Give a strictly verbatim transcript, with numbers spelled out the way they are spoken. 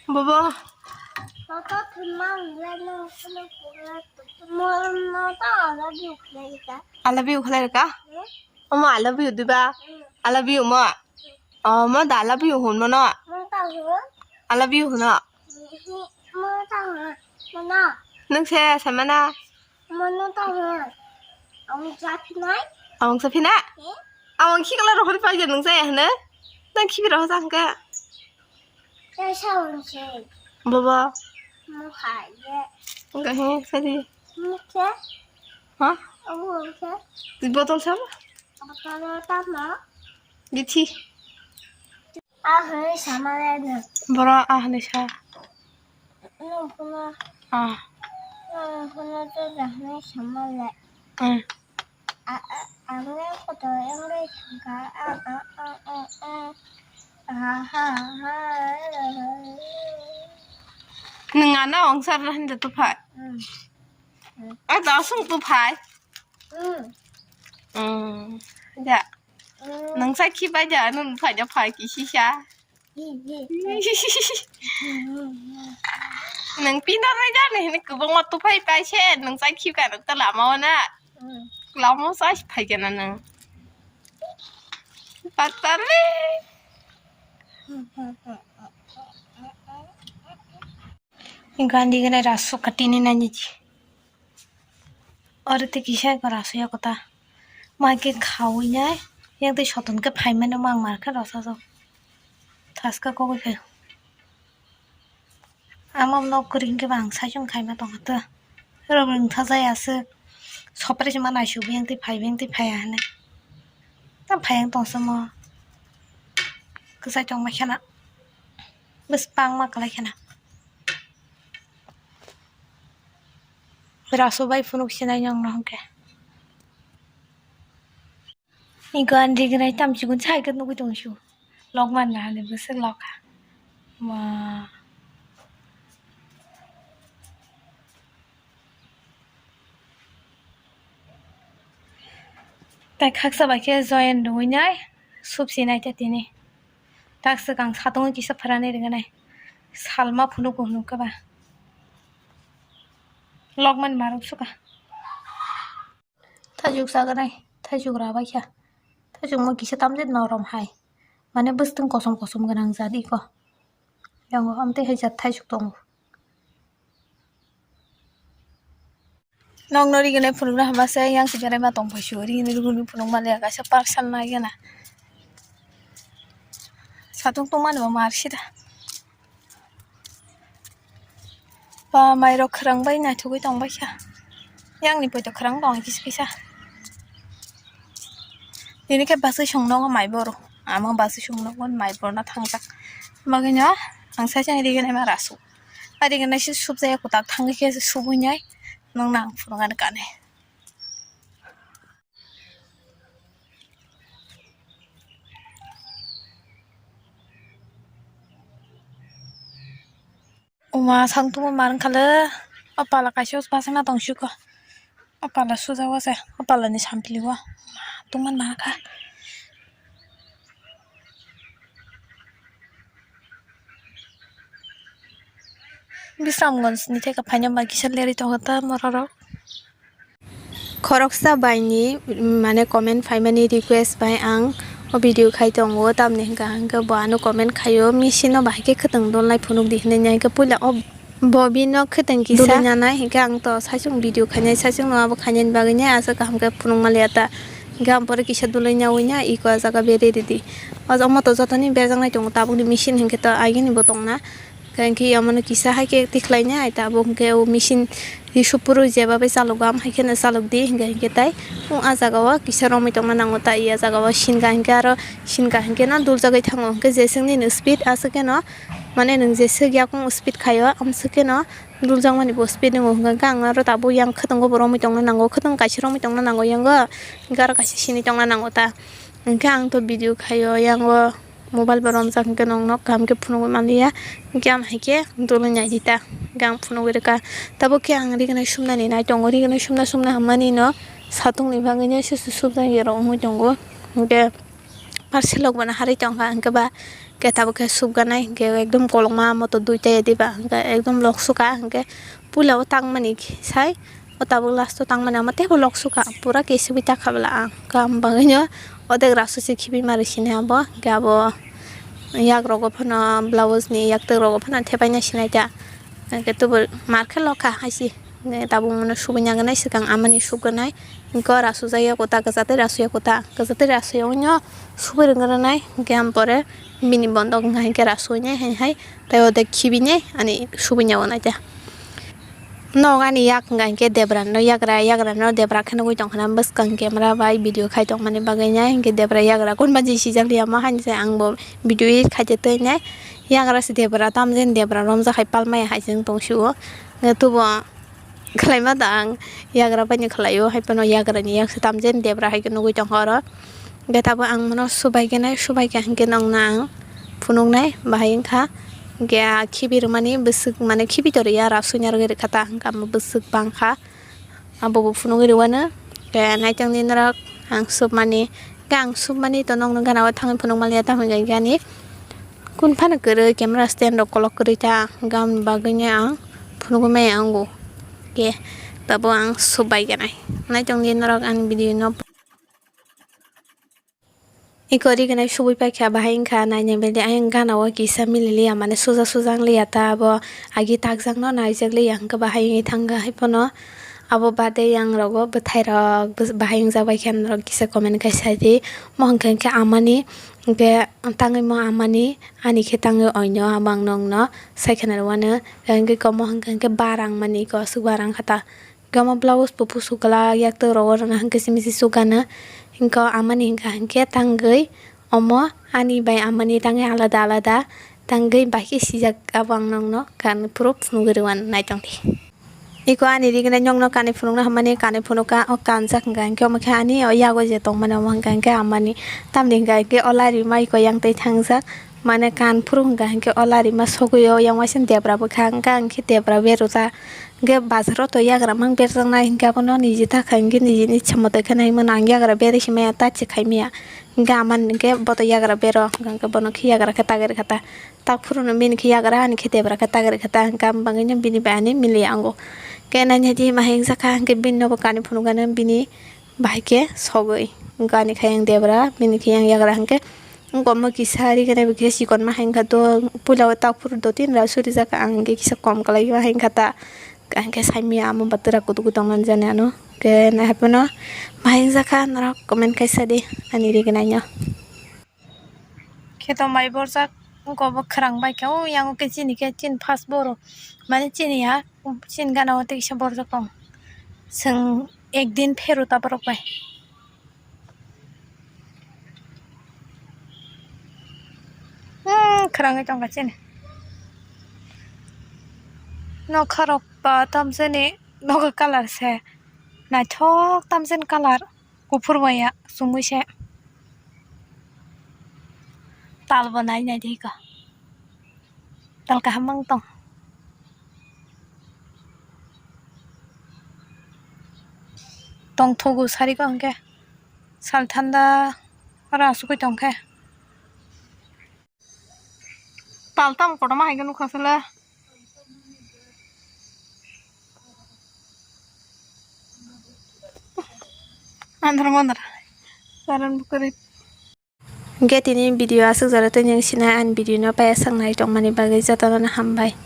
Bobo. Toto thumma wngla nang kheno pura tutu. Mo no ta I love you khlai ka. I love you khlai ka? Hmm? Omo I love you diba? Hmm. I love you mo. Omo da I love you hwn mo no. Mo ta hwn. I love you hwn no. Hmm, mo ta hwn. Mo no. Nwng se samana. Mono tongo. Ang saphinai. Ang saphina? Eh? Ang khikla rohor pai je nung jaya hne. Nang khibi rohor jang ka. Sa saun se. Baba. Mo khai je. Enggak he, sadi. Mo ke? Ha? Ang ke? Di botol sama? Botol tama. Di thi. Ah, hwnwi sama le nwng. Borok ah hwnwi sa. Nwng phano. Ah. Nwng phano to da hwnwi sama le. Hmm. A, a, ang le kotor wngwi thangkha. A, a, a, a, a. Aha, ha. Nwng ano ongsar hwnda tuphai. Hmm. Ai, da sung tuphai. Hmm. Hmm. Ja. Nwng sai khibai ja, nwng phai ja phai kisisa. Nwng pina rai ja ni hini kubangma tuphai pai se, nwng sai khibai nwng ta lama o na. Lama o sai phai gana nwng. Patale. Gandhi gana rasu katini nani ji. Oro tei kisa eko rasu ya kota. Mai khe khaui nai. Yang tei soton khe phaimani mang mar khe rosajak. Thaska kogwi phai. Ama nok kwrwi hwnkhe ba ang saichung khaima tongkha to. Rok rwngtha jai aswk. Sopre se ma naisugwi yang tei phaibi yang tei phaiya hwnwi. Tam phai yang tongsa mo. Kwchai tongma khena. Bwswk bangma kwlai khena. Rasu bai phunuk sinai nong no hwnkhe. Iko ani rignai tam chikon chai khe nugui tong su. Lok man na hali bwswk lok kha. Ma. Tai khaksa bai khe join rwui nai, sup si nai ta tini. Tak swkang satung kisa pharani rwgwi nai. Salma phunuk phunuk khe ba. Lok man maruk suka. Thaichuk chaganai, thaichuk rabai kha. Thaichuk mo kisa tamjit norom hai. Mane bwswtwng kosom kosom gwnang jat iko. Yango amtwi hai jat thaichuk tongo. Nokno rignai phunukna hama se yang si berai ma tong phai su. Rigni rugni phunuk ma le kaisa parcel na gana. Satung tong mani bo mar sida. Ba, mairok khwrang bai naithogwi tong bai kha. Yang ni poito khwrang tong kisa kisa. Tini khe bwswi song nogo mai boro. Ama bwswi song nogo mai borna thangjak. Bagwino ang sai sai rignai ma rasu. Ari rignai se subjaya kwtal thangwi khe subui nai. Nokno ang phunukgani kani. Oma sang tungma mar wngkha le, o pala kaisa bachana tong siko, o pala suja o se, o pala ni sampli o tungma mar kha. Bisramganj ni theke phaina bai kisa lerui tongo ta mora rok. Khoroksa bai ni, mm, mane comment phaimani request bai ang o video khai tongo, tamni hwnkha hwnkhe bo ano comment khaio, machine no bahai khe khwtwng dolnai phunuk di hinwi, hwnkhe puila o bobin no khwtwng kisa dulwi nanai, hwnkhe ang to saichung video khainai, saichung no abo khainani bagwi nai aswk kaham khe phunuk manliya ta, hwnkhe ang pore kisa dulwi naui na iko ah jaga berwi ridi. O jaga moto jotoni berjaknai tongo, tabukni machine hwnkhe to agini bo tongna. Hwnkhe omono kisa hai khe tikhlai nai, ai tabuk hwnkhe o machine ri supuru jeba bai chalokgo, am hai kheno chalokdi hwnkhe, hwnkhe tai o ah jaga o kisa romwi tongna nango, tai ah jaga o singa hwnkhe aro singa hwnkhe no duljagwi thango, hwnkhe jeswk nini speed aswk kheno mane nwng jeswk yakung speed khaio, amswk kheno duljakmani bo speed wngo, hwnkhe ang aro tabuk yang khwtwngo bo romwi tongna nango, khwtwng kaisa romwi tongna nango yango, hwnkhe aro kaisa sinwi tongna nango ta, hwnkhe ang to video khaio yango. Mobile bo romjak hwnkhe nwng nok kaham khe phunugwi manliya, hwnkhe am hai khe dulwi naidi ta, hwnkhe ang phunugwi rwkha. Tabuk khe ang rignai sumnani nai tongo, rignai sumna sumna hwnmani no satung ni bagwi no se se subjak ya rok wngwi tongo, hwnkhe parcel rok bo no harwi tongkha, hwnkhe ba Hwnkhe tabuk khe subganai, hwnkhe ekdom kolokma moto duita ya diba, hwnkhe ekdom loksuka, hwnkhe puila o tangmani sai, o tabuk last o tangmani omo teibo loksuka, pura kesugwi takha bwla ang, hwnkhe ang bagwino odek rasu se khibi mari sinai abo, hwnkhe abo yak rogo phano, blouse ni yaktwk rogo phano thepaina sinai ta, hwnkhe tubur mar khe lokha haisi. Hwnkhe tabuk mano subui nagnai swkang amani subganai. Hwnkhe o rasu jaya kota, kwchak tei rasu ya kota, kwchak tei rasu ya wngno subui rwgranai. Hwnkhe ampore bini bondok wngkha hwnkhe rasu ya hai hai tei odek khibinai ani subui nago naita. Nok ani yak wngkha hwnkhe debra no yagra, yagra no debra khe nugui tongkha na bwskang camera bai video khai tongmani bagwi nai hwnkhe debra yagra kunba jisijak liya ma haini se ang bo video edit khaite tei nai yagra se debra tamjani debra romjak hai palmaya hai se wng tong sio. Hwnkhe tubo khlaima da ang yagra baino khlaio, hai phano yagra ni yak se tamjani debra hai khe nugui tongkha oro. Hwnkhe tabuk ang bono subai khe nai, subai kha hwnkhe nokno ang phunuknai bahai wngkha. Hwnkhe a khibi rwmani bwswk mane khibi to rwya, rasui narwgwi rwkha ta, hwnkhe amo bwswk bangkha, abo bo phunugwi rwano. Hwnkhe naitongdi norok ang submani, hwnkhe ang submani to nokno gana o thangwi phunuk manliya, tamo hwnkhe ani kun phano kwrwi camera stand rok kolok kwrwi ta, hwnkhe aboni bagwino ang phunugwi maya wngo. Hwnkhe tabuk ang subai kha nai, naitongdi norok ani video no. Iko ri gwnai subui paikha bahai wngkha naina bede ayang gana o kisa mili liya mane suja suja wng liya ta abo agi takjak no naijak liya hwnkhe bahai wngwi thangkha hai phano abo bade yang rogo bwthai rok bahai wngjak bai khe norok kisa comment khai sai di mo hwnkhe hwnkhe amani hwnkhe tangwi mo amani ani khe tangwi oino abo ang nokno sai khna rw mano hwnkhe iko mo hwnkhe hwnkhe barang mani iko aswk barang kha ta. Hwnkhe omo blouse bo pusu kwlak yak tei rogo rwna hwnkhe simi se sugano. Hwnkhe amani hwnkha hwnkhe tangwi omo ani bai amani tangwi alada alada tangwi bai khe sijak abo ang nokno kan phuru phunugwi rwna naitongdi. Iko ani rignai nokno kanwi phunukna hwnmani kanwi phunukha o kanjak hwnkha hwnkhe omo khe ani o yago je tongmani omo hwnkha hwnkhe amani tamni hwnkha hwnkhe o lari mai iko yang twi thangjak mane kan phuru hwnkha hwnkhe o lari ma sogwi o yang waisa debra bwkha hwnkha hwnkhe debra berajak. Hwnkhe bazaro to yagra mang berjaknai hwnkhe abono niji ta khai hwnkhe nijini ichha mote khe naimano ang yagra berwi himaya ta se khaimaya hwnkhe amani hwnkhe boto yagra bero hwnkhe bono khe yagra khe tagir kha ta tak phuru no bini khe yagra ani khe debra khe tagir kha ta hwnkhe am bagwino bini bai ani miliya wngo hwnkhe naina di ma hengjakha hwnkhe bini nobo kani phunukgano bini bahai khe sogwi hwnkhe ani khe yang debra bini khe yang yagra hwnkhe. Wngkha omo kisa ri khe naibe kisa chikon ma hai wngkha to puila o tak phuru do tin ra suri jak ang hwnkhe kisa kom kwlai ma hai wngkha ta hwnkhe saimaya amo batura kutu kutu tongmani jani ano hwnkhe nai hai phano ma hai wngjakha norok comment khai sadi ani ri gwnai no. Kheto mai borjak wngkha obo khwrang bai khe o yang khe chini khe chini first boro mane chini ya chini gana o tei kisa borjak tong chwng ekdin phero ta borok bai. Hmm, khwrangwi tongkha chini. Nokha rok ba tamjani nogo colour se naithok tamjani colour kuphur bai ya chumui se tal bo nai nai di ko. Tal kaham mang tong. Tong thugu sari ko hwnkhe. Sal thanda oro asugwi tongkhe. Tal tamo kotorma hai khe nukha sala. Andhra mandhra. Karon bukari. Hwnkhe tini video aswk jora tei nung sinai ani video no paiya sak nai tongmani bagwi jotono no hambai.